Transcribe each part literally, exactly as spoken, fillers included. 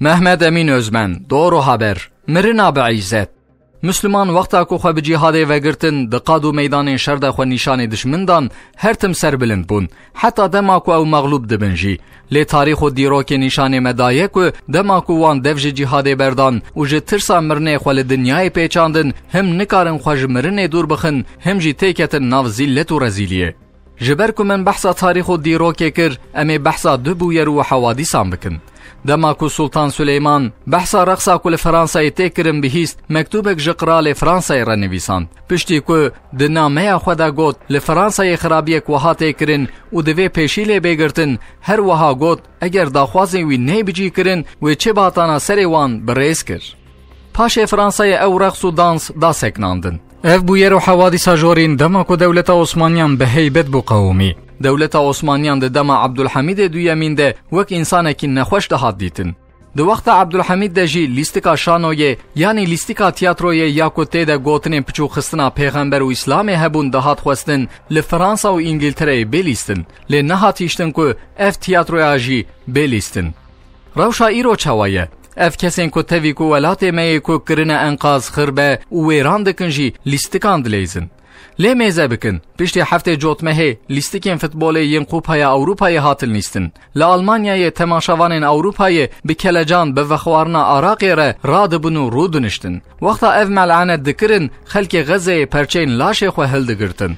Mehmet Emîn Özmen, Doğru Haber, Mirina bi îzzet. Misliman wexta ku xwe bi cîhadê vegirtin, di qad û meydanên şer de xwe nîşanê dişmin dan, her tim serbilind bûn. Heta dema ku ew mexlûb dibin jî. Lê tarîx û dîrokê nîşanê me daye ku dema ku wan dev ji cîhadê berdan û ji tirsa mirinê xwe li dinyayê pêçandin, him nikarin xwe ji mirinê dûr bixin, him jî têketin nav zîllet û rezîliyê. Ji ber ku min behsa tarîx û dîrokê kir, em ê behsa du bûyer û hewadîsan bikin. Dema ku Sultan Suleyman behsa reqsa ku li Fransayê tê kirin bihîst, mektûbek ji qiralê Fransayê re nivîsand. Piştî ku di nameya xwe de got, li Fransayê xirabiyek wiha tê kirin û divê pêşî lê bê girtin, her wiha got, eger daxwazên wî neyê bicî kirin, wê çi batana serê wan bi rêz kir. Paşê Fransayê ew reqs û dans da seknandin. Ev bûyer û hewadîsa jorîn dema ku dewleta Osmaniyan bi heybet bû qewimî. Dewleta Osmaniyan di dema Abdulhamîdê Duyemîn de wek însanekî nexweş dihat dîtin. Di wexta Abdulhamîd de jî lîstika şanoyê, yanî lîstika tiyatroyê ya ku tê de gotinên piçûxistina Pêxember û Îslamê hebûn dihat xwestin, li Fransa û Îngiltereyê bê lîstin. Lê nehat hiştin ku ev tiyatroya jî bê lîstin. Rewşa îro çawa ye? Ev kesên ku tevî ku welatê me yê ku kirine enqaz, xirbe û wêran dikin jî lîstikan dileyzin. Lê mêze bikin, piştî heftê cotmehê lîstikên futbolê yên Qûpaya Ewropayê hatin lîstin. Li Almanyayê temaşevanên Ewropayê bi kelecan bi vexwarina araqê re radibin û rûdiniştin. Wexta ev mel'anet dikirin, xelkê Xezeyê perçeyên laşê xwe hildigirtin.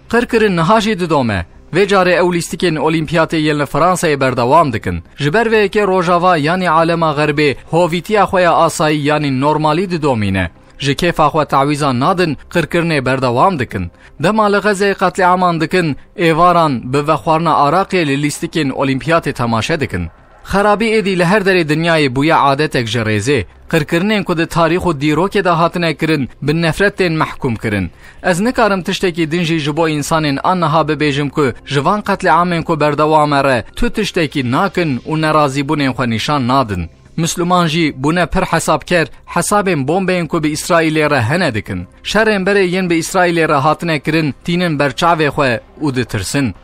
Qirkirin niha jî didome. Vê carê ew lîstikên Olîmpiyatê yên li Fransayê berdewam dikin. Ji ber vê yekê Rojava yanî alema Xerbê hovîtiya xwe ya asayî yanî normalî didomîne. Ji kêfa xwe tawîzan nadin, qirkirinê berdewam dikin. Dema li Xezeyê qetlîaman dikin, êvaran bi vexwarina araqê li lîstikên Olîmpiyatê temaşe dikin. Xerabî êdî li her derê dinyayê bûye adetek ji rêzê. Qirkirinên ku di tarîx û dîrokê de hatine kirin, bi nefret tên mehkûm kirin. Ez nikarim tiştekî din jî ji bo însanên a niha bibêjim ku ji van qetlîamên ku berdewam e re tu tiştekî nakin û nerazîbûnên xwe nîşan nadin. Misliman jî bûne pir hesabker, hesabên bombeyên ku bi Îsraîlê re hene dikin. Şerên berê yên bi Îsraîlê re hatine kirin tînin ber çavê xwe û ditirsin.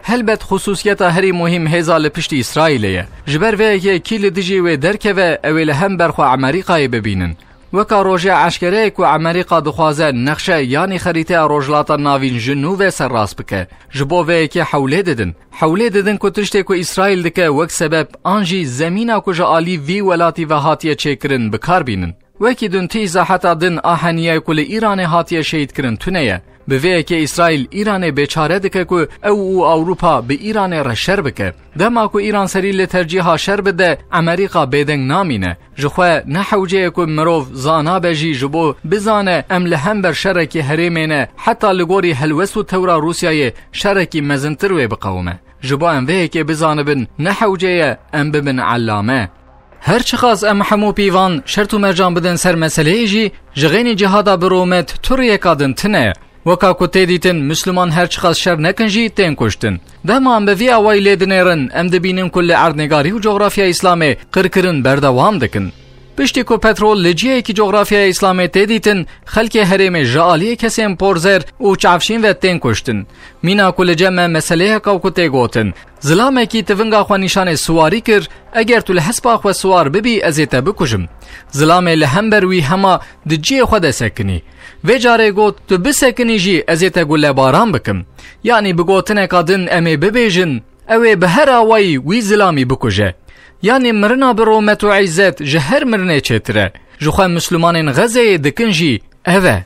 Helbet xusûsiyeta herî muhîm hêza li piştî Îsraîlê ye. Ji ber vê yekê kî li dijî wê derkeve, ew ê li hember xwe Amerîkayê bibînin. Weka rojê eşkere ye ku Amerîka dixwaze nexşe yanî xerîteya Rojhilata Navîn ji nû ve serrast bike. Ji bo vê yekê hewlê didin. Hewlê didin ku tiştê ku Îsraîl dike wek sebeb an jî zemîna ku ji alî vî welatî ve hatiye çêkirin bi kar bînin. Wekî din ti îzaheta din a heniyê ku li Îranê hatiye şehîdkirin tune ye. Bi vê yekê Îsraîl Îranê bêçare dike ku ew û Ewropa bi Îranê re şer bike. Dema ku Îran serî li tercîha şer bide, Amerîka bêdeng namîne. Ji xwe ne hewce ye ku mirov zana be jî ji bo bizane em li hember şerekî herêmê ne, heta li gorî helwest û tewra Rûsyayê şerekî mezintir wê biqewime. Ji bo em vê yekê bizanibin, ne hewce ye em bibin ellame. Her çiqas em hemû pîvan şert û mercan bidin ser meseleyê jî, ji xênî cihada bi rûmet tu riyeka din tine ye. Weka ku tê dîtin, Misliman her çiqas şer nekin jî tên kuştin. Dema em bi vî awayî lê dinêrin, em dibînin ku li erdnêgarî û cografya Îslamê qirkirin berdewam dikin. Piştî ku petrol li cihekî cografyaya Îslamê tê dîtin, xelkê herêmê ji aliyê kesên porzer û çavşîn ve tên kuştin. Mîna ku li cem me meseleyeka ku tê gotin, zilamekî tivinga xwe nîşanê siwarî kir, eger tu li hespa xwe siwar bibî, ez ê te bikujim. Zilamê li hember wî hema di cihê xwe de sekinî. Vê carê got, tu bisekinî jî ez ê te gulebaran bikim. Yanî bi gotineka din em ê bibêjin, ew ê bi her awayî wî zilamî bikuje. Yanî mirina bi rûmet û îzzet ji her mirinê çêtir e. Ji xwe Mislimanên Xezeyê dikin jî ev e.